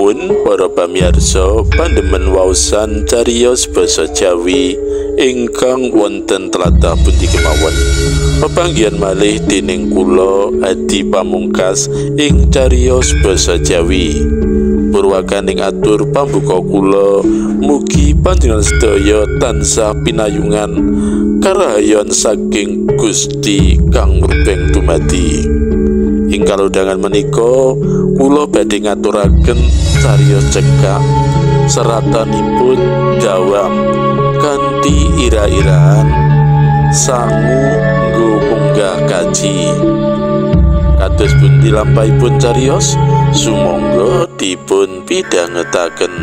Nyuwun para pamirsa pandemen waosan cariyos basa Jawi ingkang wonten tlatah pundi kemawon. Pepanggihan malih dening kula Adi Pamungkas ing cariyos basa Jawi. Purwakaning atur pambuka kula, mugi panjenengan sedaya tansah pinayungan karahayon saking Gusti kang murbeng dumadi. Ing kalodhangan menika kula badhe ngaturaken cariyos cekak seratanipun dawam kanthi ira-iraan sangu nggo munggah kaji. Kados pundi lampahipun cariyos, sumangga dipun pidhangetaken.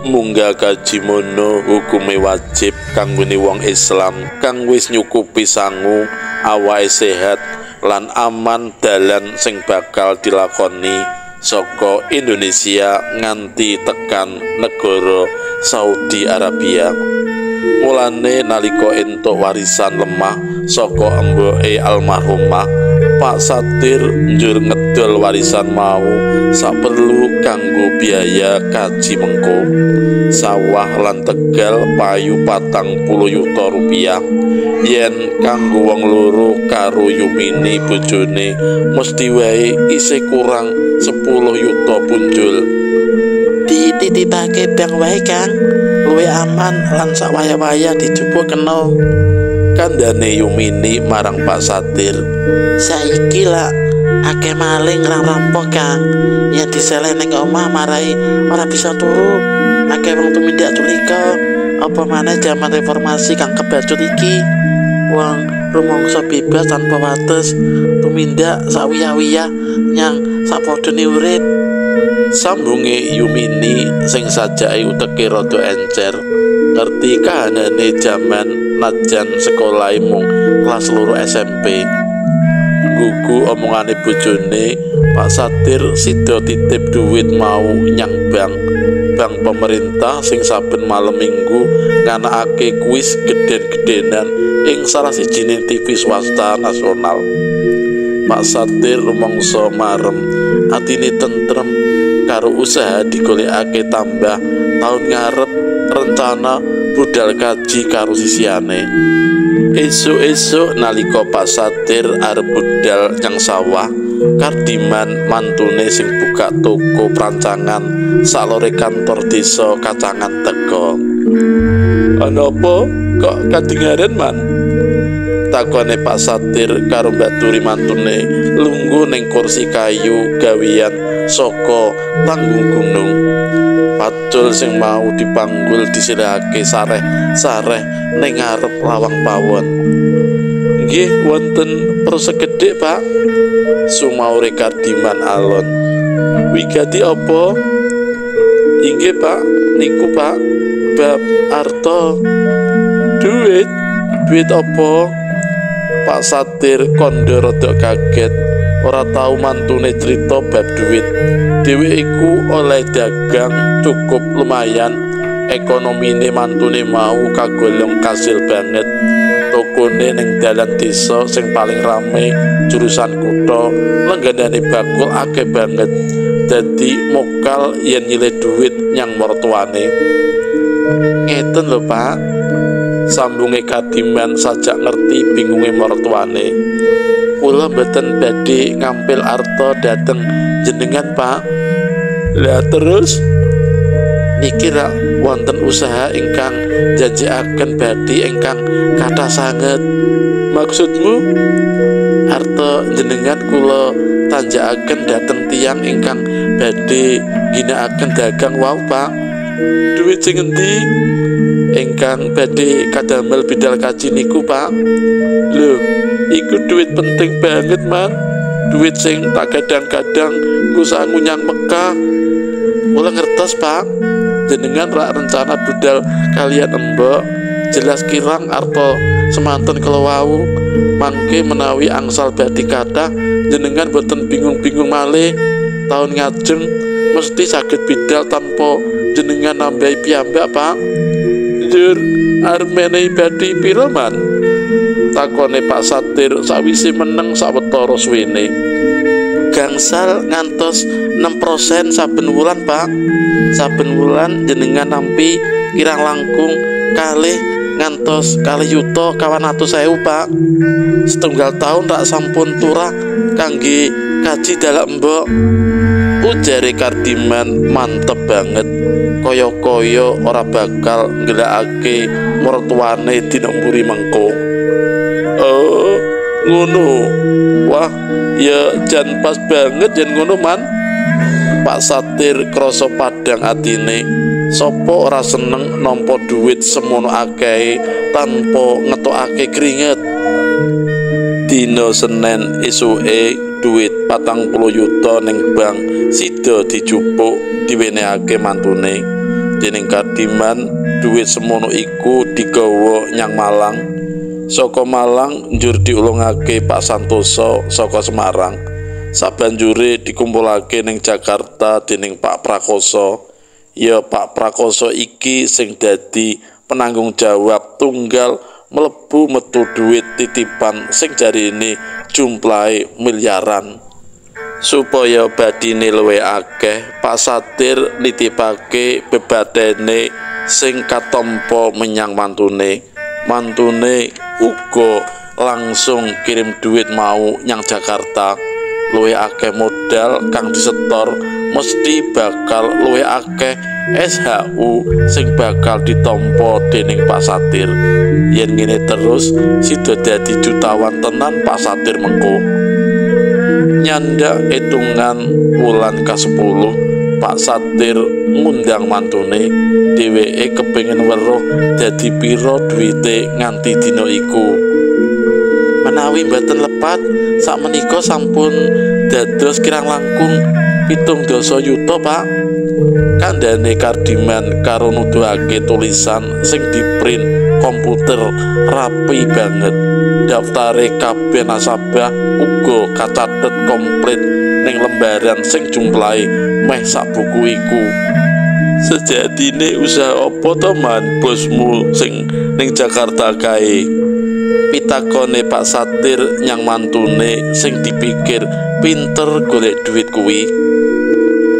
Munggah kaji mono hukume wajib kanggone wong Islam kang wis nyukupi sangu, awake sehat lan aman dalan sing bakal dilakoni saka Indonesia nganti tekan negara Saudi Arabia. Mulane nalika entuk warisan lemah saka emboke almarhumah, Pak Satir njur ngedol warisan mau saperlu kanggo biaya kaji mengko. Sawah lan tegal payu 40 yuta rupiah. Yen kanggo wong loro karo Yumini bojone mesti wae isih kurang 10 yuta punjul. Dititipake bank wae Kang, luwih aman lan sak waya-waya dijupuk kena. Kandhane Yumini marang Pak Satir, saiki lak akeh maling lan rampok Kang, yen diseleh ning omah marai ora bisa turu. Akeh wong tumindak culika, apa maneh jaman reformasi kang kebacut iki. Wong rumangsa bebas tanpa wates, tumindak sawiyah-wiyah nyang sapadhane urip. Sambunge Yumini sing sajake uteke rada encer, ngerti kahanane jaman najan sekolahe mung kelas 2 SMP. Gugu omongane bojone, Pak Satir sida titip duit mau nyang bank. Bank pemerintah sing saben malem minggu nganakake kuis gedhen-gedhenan ing salah sijine TV swasta nasional. Pak Satir rumangsa marem, atine tentrem karo usaha digolekake tambah taun ngarep rencana budal kaji karo sisihane. Esuk-esuk nalika Pak Satir arep budal nyang sawah, Kardiman mantune sing buka toko prancangan salore kantor desa Kacangan teka. "Ana apa kok kadingaren, Man?" takone Pak Satir karo mbaturi mantune lungguh ning kursi kayu gawean saka tanggung gunung. Pacul sing mau dipanggul disilihake sareh-sareh ning ngarep lawang pawon. "Nggih wonten persegedhik, Pak," sumaure Kardiman alon. "Wigati apa?" "Inggih, Pak, niku Pak, bab arta." "Duit? Duit apa?" Pak Satir kandha rada kaget, ora tau mantune crita bab duit. Dheweke iku oleh dagang cukup lumayan, ekonomine mantune mau kagolong kasil banget. Tokone ning dalan desa sing paling rame jurusan kutha, lengganane bakul akeh banget. Dadi mokal yen nyilih duit nyang martuane. "Ngeten lho, Pak," sambunge Kadiman sajak ngerti bingunge martuane. "Kula mboten badhe ngampil arta dhateng jenengan, Pak." "Lah terus?" "Niki rak wonten usaha ingkang janjikaken badhe ingkang kathah sanget." "Maksudmu?" "Arta jenengan kula tanjakaken dhateng tiyang ingkang badhe ginakaken dagang wau, Pak." "Duit sing endi?" "Ingkang badhe kadamel bidal kaji niku, Pak." "Lho, iku duit penting banget, Man. Duit sing tak kadang-kadang nggo sangu nyang Mekah." "Kula ngertos, Pak. Jenengan rak rencana budal kalian embok, jelas kirang arta semanten kala wau. Mangke menawi angsal badhe kathah, jenengan boten bingung-bingung malih. Taun ngajeng mesti saged bidal tanpa jenengan nambahi piyambak, Pak." "Njur arep menehi badhe pira, Man?" takone Pak Satir sawise meneng sawetara suwene. Gangsal ngantos 6% saben wulan, Pak. Saben wulan jenengan nampi kirang langkung kalih ngantos 2.200.000, Pak. Setunggal tahun rak sampun turah kangge kaji dalak mbok. Ujare Kardiman mantep banget, kaya-kaya ora bakal nggelakake mertuane dina mburi mengko. Oh, ngono. Wah, ya jan pas banget yen ngono, Man. Pak Satir krasa padhang atine. Sapa ora seneng nampa duit semono akehe tanpa ngetokake keringet. Dina Senen esuke duit 40 yuta ning bank sida dijupuk diwenehake mantune. Dening Kardiman duit semono iku digawa nyang Malang. Saka Malang njur diulungake Pak Santoso saka Semarang. Sabanjure dikumpulake ning Jakarta dening Pak Prakoso. Ya Pak Prakoso iki sing dadi penanggung jawab tunggal mlebu metu duit titipan sing jarine jumlahe miliaran. Supaya badine luwih akeh, Pak Satir nitipake bebatene sing katampa menyang mantune. Mantune uga langsung kirim duit mau nyang Jakarta. Luwih akeh modal kang disetor mesti bakal luwih akeh SHU sing bakal ditampa dening Pak Satir. Yen ngene terus sida dadi jutawan tenan Pak Satir mengko. Nyandak hitungan wulan ka-10, Pak Satir ngundang mantune. Dheweke kepengin weruh dadi pira duwite nganti dina iku. Menawi mboten lepat, sakmenika sampun dados kirang langkung 70 yuta, Pak. Kandhane Kardiman karo nuduhake tulisan sing diprint komputer rapi banget. Daftare kabeh nasabah uga kacathet komplit ning lembaran sing jumlahe meh sak buku iku. Sejatine usaha apa to, Man, bosmu sing ning Jakarta kae? Pitakone Pak Satir nyang mantune sing dipikir pinter golek duit kuwi.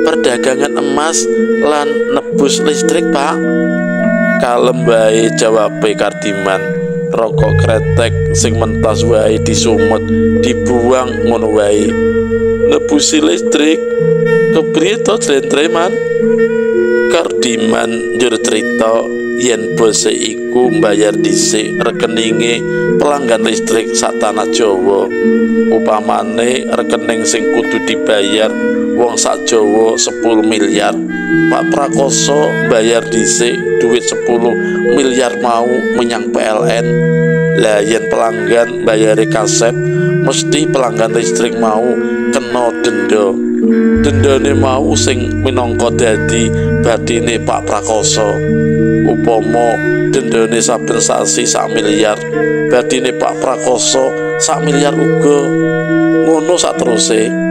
Perdagangan emas lan nebus listrik, Pak. Kalem wae jawabe Kardiman. Rokok kretek sing mentas wae disumet, dibuang ngono wae. Nebusi listrik kepriye to jlentre, Man? Kardiman njur crita yen bose iku mbayar dhisik rekeninge pelanggan listrik sak tanah Jawa. Upamane rekening sing kudu dibayar wong sak Jawa 10 miliar, Pak Prakoso mbayar dhisik duit 10 miliar mau menyang PLN. Lah yen pelanggan mbayare kasep, mesti pelanggan listrik mau kena denda. Dendane mau sing minangka dadi batine Pak Prakoso. Upama dendane saben sasi 1 miliar, batine Pak Prakoso 1 miliar uga. Ngono sateruse.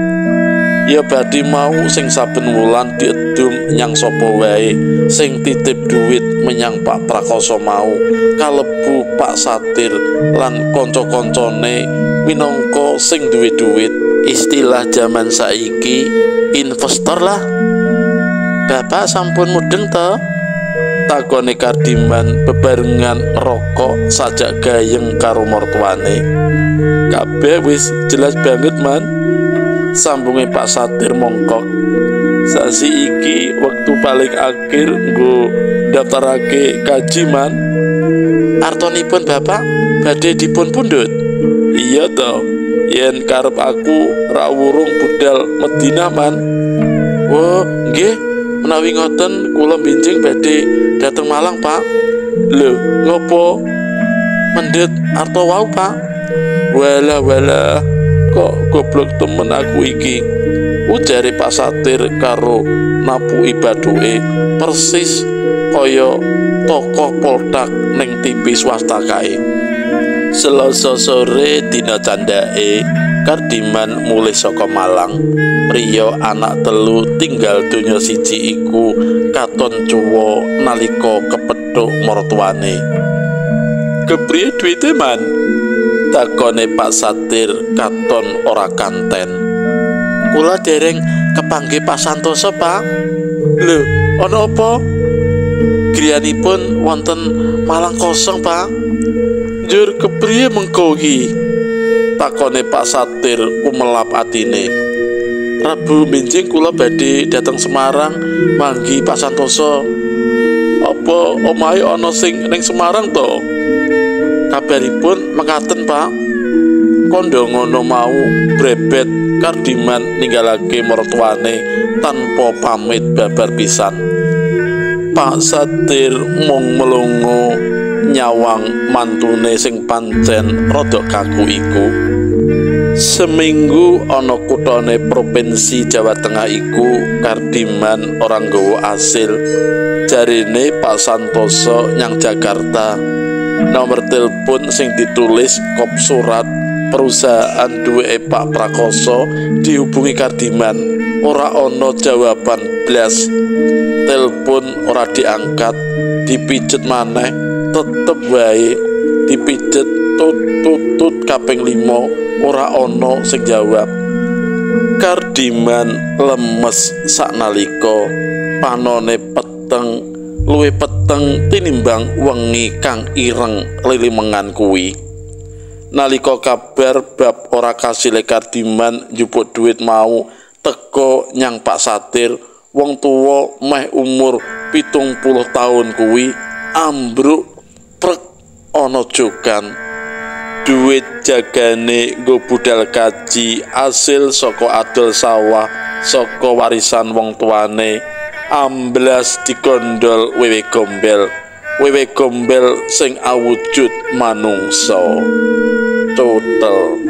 Ya badi mau sing saben wulan diedum nyang sapa wae sing titip duit menyang Pak Prakoso mau, kalebu Pak Satir lan kanca-kancane minangka sing duwe duit. Istilah jaman saiki investor lah. Bapak sampun mudeng to? Takone Kardiman bebarengan ngerokok sajak gayeng karo mertuane. Kabeh wis jelas banget, Man. Sambunge Pak Satir mongkok. Sasi iki wektu paling akhir nggo daftarake kaji, Man. Artonipun Bapak badhe dipun pundhut. Iya to, yen karep aku ra wurung budal Medina, Man. Wah, nggih, menawi ngoten kula benjing badhe dateng Malang, Pak. Lho, ngopo? Mendhet arta wau, Pak. Walah walah, kok goblok temen aku iki. Ujare Pak Satir karo napuki bathuke persis kaya tokoh poltak ning TV swasta kae. Selasa sore dina candhake, Kardiman mulih saka Malang. Priya anak telu tinggal donya siji iku katon cuwa nalika kepethuk martuane. Kepriye duwite, Man? Takone Pak Satir katon ora kanten. Kula dereng kepanggih Pak Santoso, Pak. Lho, ana apa? Griyanipun wonten Malang kosong, Pak. Njur kepriye mengko iki? Takone Pak Satir kumelap atine. Rabu benjing kula badhe dateng Semarang manggi Pak Santoso. Apa omahe ana sing ning Semarang to? Kabaripun mekaten, Pak. Kandha ngono mau brebet Kardiman ninggalake martuane tanpa pamit babar pisan. Pak Satir mung melongo nyawang mantune sing pancen rada kaku iku. Seminggu ana kutone provinsi Jawa Tengah iku Kardiman ora nggawa asil. Jarine Pak Santoso nyang Jakarta. Nomor telepon sing ditulis kop surat perusahaan duweke Pak Prakoso dihubungi Kardiman, ora ana jawaban blas. Telepon ora diangkat, dipijet maneh tetep wae, dipijet tut tut tut kaping 5 ora ana sing jawab. Kardiman lemes saknalika, panone peteng, luwih peteng tinimbang wengi kang ireng lilimengan kuwi. Nalika kabar bab ora kasile Kardiman njupuk duit mau teko nyang Pak Satir, wong tuwa meh umur 70 tahun kuwi ambruk prek ana jogan. Duit jagane nggo budal kaji asil saka adol sawah saka warisan wong tuane amblas digondol wewe gombel. Wewe gombel sing awujud manungsa. Total.